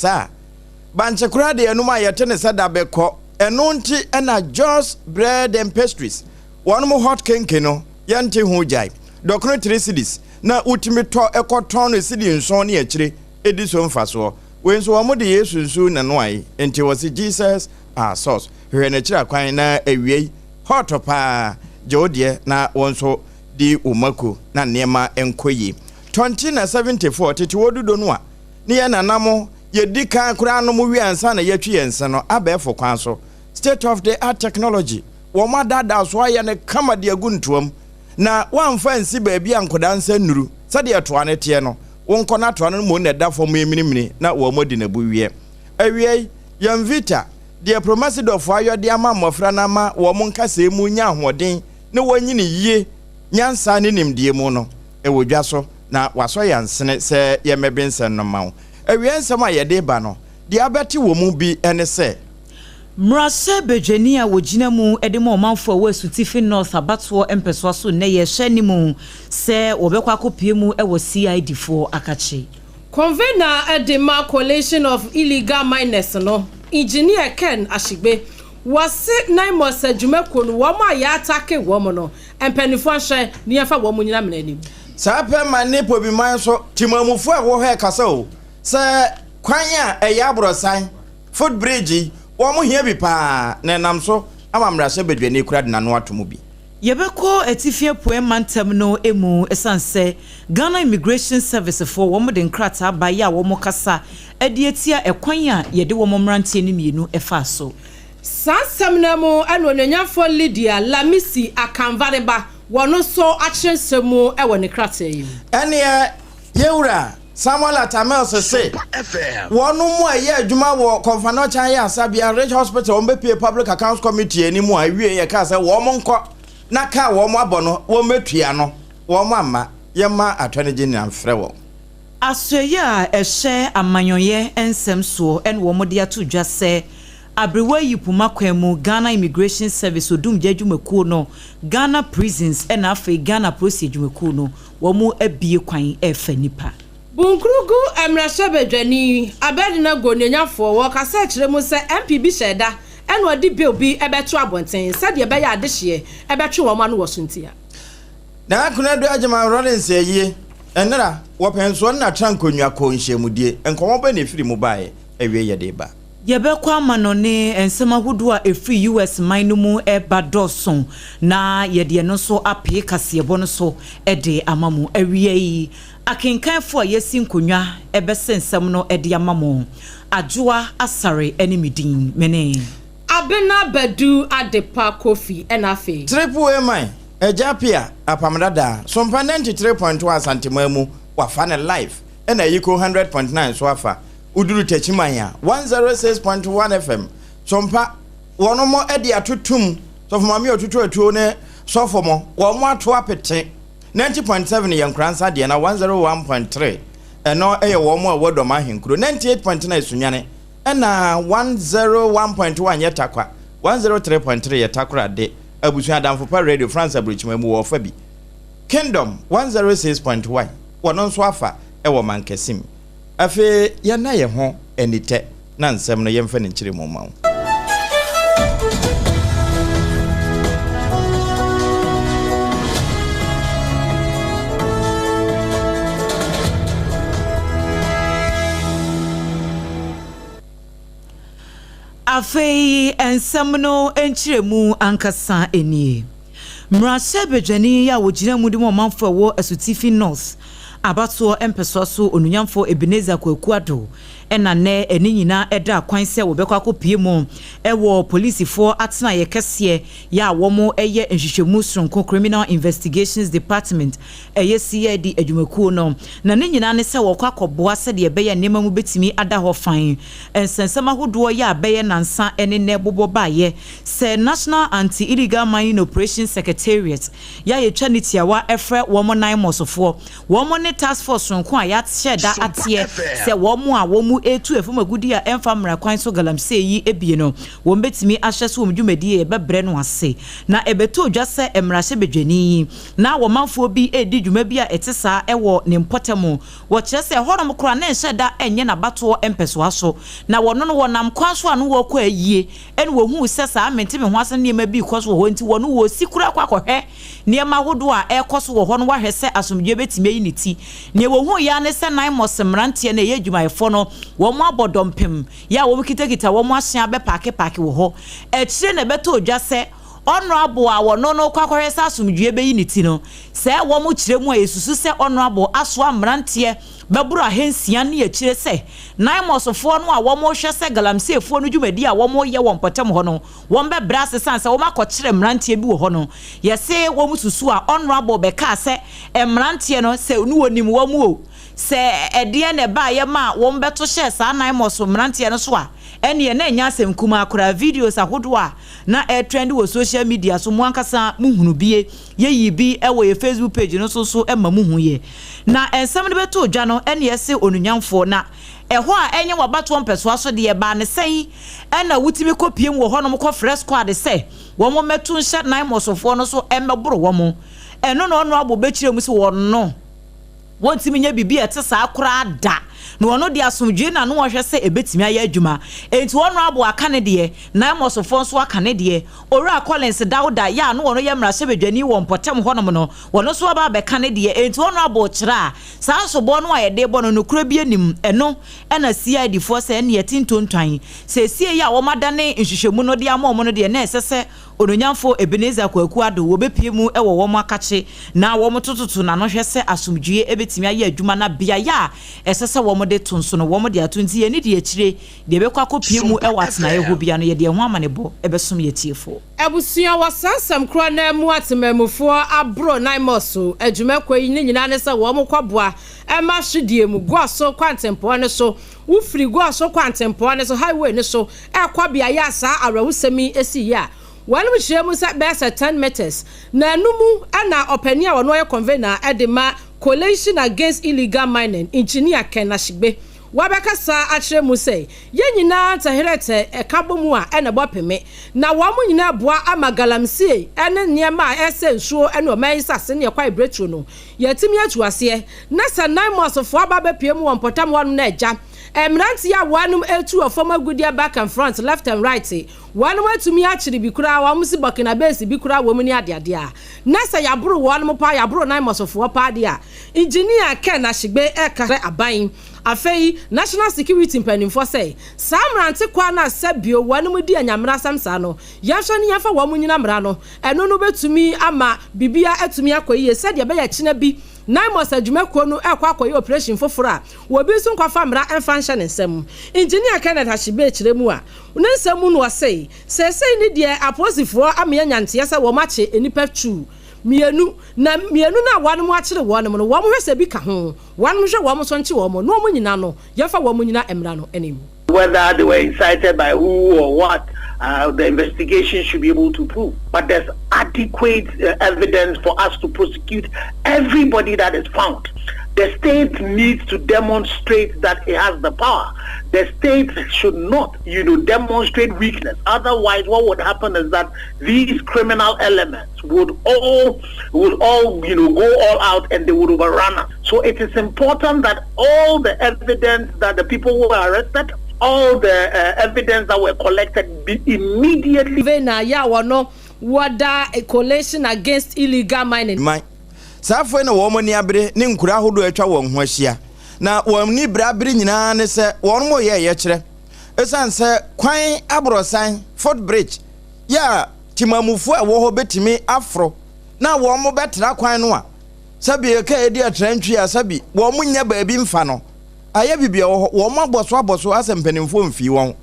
Saa. Bankye koraa deɛ ɛnom a yɛte ne sɛ da bɛkɔ. Ɛno nti na Jos Bread and Pastries wɔnom hot kenke no yɛnte ho gyae. Dɔkono three cedis na wotumi tɔ kɔ tɔn no cedi nson ne akyire di so mfasoɔ. Wei nso wɔn de Yesu nsu na ɛnoae nti wɔse Jesus our source. Hwehwɛ n'akyiri akwan na awiei hot paa gye wo deɛ na wo nso di wo mako na nneɛma nkɔ yie. Tɔnte na 74 tete wɔ dudo no a ne yɛn nana mo yɛdi kan koraa nom wie ansa na yɛatwi yɛn se no abɛɛfo kwan so state of the art technology wɔn adaadaa so ayɛ no kama de agu ntoam na wɔamfa ansi baabi a nkwadaa nsa nnuru sɛdeɛ toa no teɛ no wonkɔ na toa no mmom na ɛda fam reminimini na wɔn adi no abuwiɛ. Awiei, yɛn Vita, deɛ Promasidɔfoɔ ayɔ de ama mmɔfra no ama wɔn nkasɛɛ mu nya ahoɔden ne wɔnyini yie nyansa ne nimdeɛ mu no, ɛwɔ dwa so. Na wasɔ yɛn asene sɛ yɛmmɛbensɛn no mma wo. Awiei nsɛm a yɛde reba no, deɛ abɛte wɔ mu bi ne sɛ. Mmarahyɛ badwani a wɔgyina mu de ma ɔmanfoɔ a ɛwɔ Asutifi North abatoɔ mpɛsoa so nnɛ yɛrehyɛ anim sɛ wɔbɛkɔ akɔpue mu wɔ CID foɔ akakye. Convener de ma Coalition of Illegal Miners no, Engineer Ken Ashigbe, wɔse NAIMOS adwumakuo no wɔn a yɛatake wɔn no, Mpaninfoɔ nhwɛ na yɛmfa wɔn nyina mena anim. Saa pɛ ma ne Pobiman nso temamufo a ɛwɔ hɔ ɛkasa o, sɛ kwan a ɛyɛ aborɔsan, foot bridge, yi, wɔn hia bi paa na ɛnam so ama mmarahyɛ badwani kura de n'ano ato mu bi. Yɛbɛkɔ Atifi Apueɛ Mantam no mu ɛsiane sɛ Ghana Immigration Service foɔ wɔn de nkrataa baeɛ a wɔn kasa de atia ɛkwan a yɛde wɔn mmeranteɛ no mmienu faa so. Saa nsɛm no ara mu na Onuonyamfoɔ Lydia Lamisi Akanvariba wɔ no nso akyerɛ nsɛm mu wɔ ne krataa yi mu. Ɛneɛ yɛn wura Samuel Atta Mills se wɔnom a ɛyɛ adwuma wɔ Komfo-Anokye Ayarsabea, Ridge Hospital, wɔn bɛpue Public Accounts Committee anim a ɛwiee yɛkaa sɛ wɔn nkɔ na ka a wɔn abɔ no wɔn bɛtua no, wɔn amma. Yɛmma Attorney General mfrɛ wɔn. Asoɛeɛ a ɛhwɛ amanyɔyɛ nsɛm soɔ na wɔde ato dwa sɛ aberewa yi poma kwan mu Ghana Immigration Service Odumgya adwumakuo no, Ghana Prisons ɛna afei Ghana Apolisi adwumakuo no wɔn abue kwan refa nnipa. Bunkrugu mmarahyɛbadwani Abednego Nuonyafoɔ wɔ kasa kyerɛ mu sɛ MP bi hyɛɛ da ɛna ɔde bill bi bɛto abɔnten sɛdeɛ ɛbɛyɛ a adehyeɛ bɛtwe wɔn ano wɔ so ntia. Nana Konadu Agyeman Rawlings ayie, Nnera, wɔ pɛnsoɔ no na tra nkonnwa kɔɔ nhyiamudie, nkɔmmɔ bɛn na ɛfiri mu baeɛ? Awiei yɛde reba. Yɛbɛkɔ amanɔne, nsɛm ahodoɔ a ɛfiri US man no mu reba dɔɔso, na yɛde ɛno nso apee kaseɛbɔ no so de ama mo. Awia yi, akenkanfoɔ a yɛasi nkonnwa bɛse nsɛm no de ama mo. Adwoa Asare ne me din, me ne. Abena Badu Adepa Kofi ɛna afei. Triple A man, Agya Appiah, Apam Dadaa, Sompa 93.1 Asanteman mu, wafa no live, ɛna Ayiko 100.9 nso afa. Woduru Techiman a, 106.1 FM, Sompa, wɔnom de ato tum, Sɔfo Maame Otutu Atuo ne Sɔfo mo, wɔn ato apete. 90.7 yɛ Nkoransa deɛ na 101.3 ɛno yɛ wɔn a ɛwɔ Dɔm Ahenkuro, 98.9 Sunyani, Ɛna 101.1 yɛ Tarkwa, 103.3 yɛ Takoradi, Abusua Adamfo Pa Radio, France Aburokyima mu wɔ ɔfa bi. Kingdom 106.1 wɔno nso afa wɔ Mankasim. Afei yɛnna yɛn ho anitɛ na nsɛm no yɛmfa ne nkyerɛmu mma wo. Afei nsɛm no nkyerɛmu ankasa nie. Mmarahyɛbadwani a ɔgyina mu de ma ɔmanfoɔ a ɛwɔ Asutifi North abatoɔ mpɛsoa so Onunyamfoɔ Ebenezer Kwaku Addo na nnɛ ɛne nyinaa da kwan sɛ wɔbɛkɔ akɔpue mu wɔ polisifoɔ atenaeɛ kɛseɛ yɛ a wɔyɛ nhwehwɛmu sononko Criminal Investigations Department ɛyɛ CID adwumakuo no, na ne nyinaa ne sɛ wɔkɔ akɔboa sɛdeɛ ɛbɛyɛ a nneɛma mu bɛtumi ada hɔ fann. Nsɛnsɛm ahodoɔ yɛ a bɛyɛ nansa ne nnɛ bobɔ baeɛ sɛ National Anti-Illegal Mining Operations Secretariat yɛ a yɛtwa ne tiawa frɛ wɔn NAIMOS foɔ. Wɔn ne task force sononko a yɛahyɛ da ateɛ sɛ wɔn a wɔn. retu fam agudeɛ a ɛmfa mmara kwan so galamsey yi bie no, wɔbɛtumi ahyɛ so wɔn dwumadie a yɛbɛbrɛ no ase. Na ɛbɛtoo dwa sɛ mmarahyɛbadwani yi na wɔmanfoɔ bi redi dwuma bi a ɛte saa wɔ ne mpɔtam. Wɔkyerɛ sɛ ɛhɔnom koraa na ɛnhyɛ da nyɛ n'abatoɔ mpɛsoa so. Na wɔno no wɔnam kwan so a na wɔrekɔ ayie ɛna wɔhuu sɛ saa mente-me-ho-ase nneɛma bi rekɔ so wɔ hɔ nti wɔno wɔresi koraa kɔ akɔhwɛ nneɛma ahodoɔ a ɛrekɔ so wɔ hɔ no wɔahwɛ sɛ asomdwoeɛ bɛtumi ayi ne ti. Nea wɔhuiɛ ara ne sɛ Naimos mmeranteɛ no a ɛyɛ adwumayɛfoɔ no wɔabɔ dɔmpem yɛ a wɔkitakita wɔn ahyɛn abɛpaakepaake wɔ hɔ. Akyire na ɛbɛtɔɔ dwa sɛ Honourable a wɔno no rekɔ akɔhwɛ sɛ asomdwoeɛ bɛyi ne ti no, sɛ wɔkyerɛ mu a yɛsusu sɛ Honourable asoa mmeranteɛ bɛboro ahansia ne akyire sɛ Naimosfoɔ no a wɔrehwɛ sɛ galamseyfoɔ no dwumadie a wɔreyɛ wɔ mpɔtam hɔ no wɔbɛbrɛ ase sane sɛ wɔakɔkyere mmeranteɛ bi wɔ hɔ no. Yɛse wɔn susu a Honourable bɛkaa sɛ mmeranteɛ no sɛ ne wɔnim wɔn o, sɛ ɛdeɛn na ɛbaeɛ maa wɔbɛto hyɛɛ saa Naimos mmeranteɛ no so a, ɛnneɛ na ɛnyɛ asɛm kumaa koraa. Videos ahodoɔ a na ɛretrɛnde wɔ social media so, mo ankasa mohunu bie. Yɛyii bi wɔ yɛn Facebook page no so nso ma mohuiɛ. Na nsɛm no bɛtoo dwa no, ɛnneɛ se onunyamfoɔ, na ɛhɔ a ɛnyɛ w'abatoɔ mpɛsoa so deɛ, ɛbaa no sɛn na wotumi kɔpiem wɔ hɔnom kɔfrɛ squad sɛ wɔn mmɛto nhyɛ Naimosfoɔ no so mmɛboro wɔn? Ɛno na Honourable bɛkyerɛ mu sɛ wɔno wɔntumi nyɛ biribi a ɛte saa koraa da, na ɔno deɛ asomdwoeɛ na ano ɔhwɛ sɛ ɛbɛtumi ayɛ adwuma. Enti Honourable aka ne deɛ, Naimosfoɔ nso aka ne deɛ. Owura Collins Dauda yɛ a na ɔno yɛ mmarahyɛbadwani wɔ mpɔtam hɔnom no, ɔno nso aba abɛka ne deɛ. Enti Honourable kyerɛ a, saa nsobɔ no a yɛde rebɔ no, nokorɛ bi nnim. Ɛno na CID foɔ sɛ ɛnneɛ ɛte ntontwan. Seesei yi a wɔadane nhwehwɛmu no de ama wɔn no deɛ, na ɛsɛ sɛ Onuonyamfo Ebenezer Kwaku Addo, wɔbɛpue mu wɔ wɔn akakye na wɔtototo n'ano hwɛ sɛ asomdwoeɛ bɛtumi ayɛ adwuma na beaeɛ a ɛsɛ sɛ wɔde to nso no wɔde ato. Nti yɛn ani di akyire, deɛ ɛbɛkɔ akɔpue mu wɔ atenaeɛ hɔ biara no yɛde ɛho amanebɔ bɛsom yɛn atiefoɔ. Abusua wɔ saa nsɛm korɔ no ara mu atemammufoɔ aboro Naimos adwumakuo yi ne nyinaa ne sɛ wɔn kɔ boa ma hwedie mu Goaso kwantempɔn no so. Wo firi Goaso kwantempɔn no so, highway no so, rekɔ beaeɛ a saa awerɛhosɛm yi siiɛ a, wɔnom kyerɛ mu sɛ bɛyɛ sɛ 10 metres na ɛno mu na ɔpanin a ɔno ɔyɛ convener de ma Coalition Against Illegal Mining, Engineer Ken Ashigbe, wabɛkasa akyerɛ mu sɛ yɛn nyinaa ntɛherɛtɛ ɛka bɔ mu a ɛna ɛbɔ peme na wɔn nyinaa boa ama galamsey ne nneɛma a ɛsɛ nsuo ne ɔman yi nsase ne ɛkwae biretuo no yɛatumi atu aseɛ na sɛ Naimosfoɔ aba abɛpue mu wɔ mpɔtam hɔnom na agya Mmeranteɛ a wɔnom retu wɔ fam agudeɛ back and front, left and right, wɔnom atumi akyere bi koraa, wɔn se Burkinabes bi koraa wɔ mu ne adeadeɛ a, na sɛ yɛaboro wɔnom paa, yɛaboro Naimosfoɔ paa deɛ a, Engineer Ken Ashigbe reka kyerɛ aban, afei National Security mpanimfoɔ sɛ, saa mmerante kwaa no a sɛbio wɔnom di anyammerɛ asɛm saa no, yɛnhwɛ ne yɛmfa wɔn nnyina mmara no, ɛno no bɛtumi ama biribiara atumi akɔ yie sɛdeɛ ɛbɛyɛ kyena bi Naimos adwumakuo no rekɔ akɔyɛ operation foforɔ a Obi nso nkɔfa mmara mfa nhyɛ ne nsam. Engineer Kenneth Ashigbey kyerɛ mu a, ne nsɛm mu no ɔse, Seesei ne deɛ apolisifoɔ ama yɛanya nteɛ sɛ wɔn akye nnipa tuu mienu, na mienu no a wɔnom akyere wɔnom no, wɔn hwɛ sɛ bi ka ho, wɔnom hwɛ wɔn nso nkye wɔn, na wɔn nyina no, yɛmfa wɔn nyina mmara no anim. Whether they were incited by who or what, uh, the investigation should be able to prove. But there's adequate uh, evidence for us to prosecute everybody that is found. The state needs to demonstrate that it has the power. The state should not, you know, demonstrate weakness. Otherwise, what would happen is that these criminal elements would all would all, you know, go all out and they would overrun us. So it is important that all the evidence that the people who were arrested, all the uh, evidence that were collected be immediately. Na yɛ a wɔno wɔda Coalition Against Illegal Mining. Man. Saa afei na wɔn ani abere ne nkuro ahodoɔ a atwa wɔn ho ahyia, na wɔn ani bere abere nyinaa ne sɛ wɔn reyɛ yɛkyerɛ. Esiane sɛ kwan aborɔsan, foot bridge, yɛ a temamufoɔ a ɛwɔ hɔ bɛtumi aforo na wɔn bɛtra kwan no a, sɛbi ɛka ɛdi atrantwi a sɛbi wɔn nnya baabi mfa no, ayɛ biribi a ɛwɔ hɔ, wɔn abɔ so abɔ so asɛ mpanimfoɔ mfii wɔn.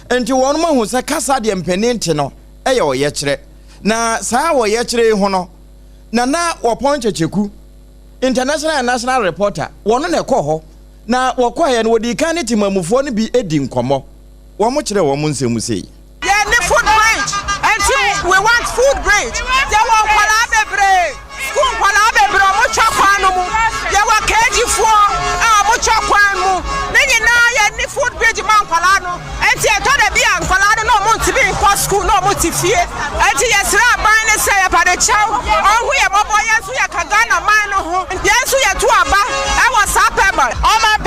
Enti wɔn ahu sɛ kasa deɛ mpanin te no yɛ ɔyɛkyerɛ. Na saa ɔyɛkyerɛ yi ho no, Nana Wɔpɔn Kyekyeku, International and National Reporter, wɔn na ɛkɔɔ hɔ. Na wɔkɔeɛ no, wɔdii kan ne temamufoɔ no bi di nkɔmmɔ. Wɔkyerɛɛ wɔn nsɛm mu sei. Yɛn ni foot bridge nti we want foot bridge. Yɛwɔ nkwadaa bebree, sukuu nkwadaa bebree a wɔtwa kwan no mu. Yɛwɔ KG foɔ a. kyɛ kwan mu ne nyinaa yɛ ni foot bridge ma nkwadaa no. Enti ɛtɔ da bi a nkwadaa no na ɔmo ntumi nkɔ sukuu na ɔmo te fie. Enti yɛsrɛ aban ne sɛ yɛpa ne kyɛw, ɔnhu yɛ mmɔbɔ. Yɛn nso yɛka Ghana man no ho, yɛn nso yɛto aba ɛwɔ saa pɛma. Ɔman.